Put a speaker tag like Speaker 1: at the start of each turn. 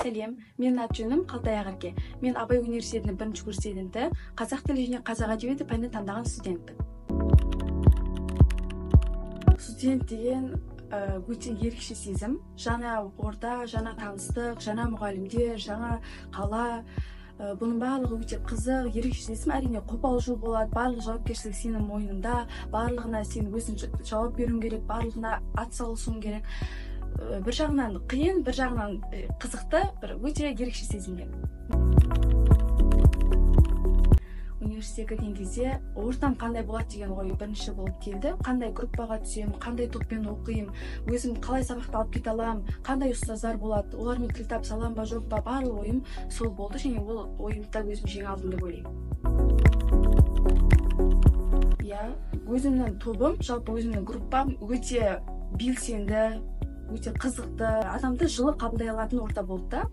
Speaker 1: Сәлем, менің аты жөнім Қалтай Ақерке. Мен Абай университетінің бірінші курс студенті, қазақ тілі және қазақ әдебиеті пәнін таңдаған студентпін. Студент деген өте ерекше сезім. Жаңа орта, жаңа таныстық, жаңа мұғалімдер, жаңа қала. Бұның барлығы өте қызық, ерекше сезім. Әрине, қобалжу болады, барлық жауапкершілік сенің мойныңда, барлығына сен өзің жауап беруің керек, барлығына атсалысуың керек. Бір жағынан қиын, бір жағынан қызықты, бір өте ерекше сезімдер. Университетке кірген кезде ортам қандай болады деген ой бірінші болып келді. Қандай группаға түсемін, қандай топпен оқимын, өзім қалай сабақты алып кете аламын, қандай ұстаздар болады, олармен тіл табыса аламын ба, жоқ па, барлық ойым сол болды және ол ойымды да өзім жеңе алдым деп ойлаймын. Иә, өзімнің тобым, жалпы өзімнің группам өте белсенді, өте қызықты, адамды жылы қабылдай алатын орта болды да.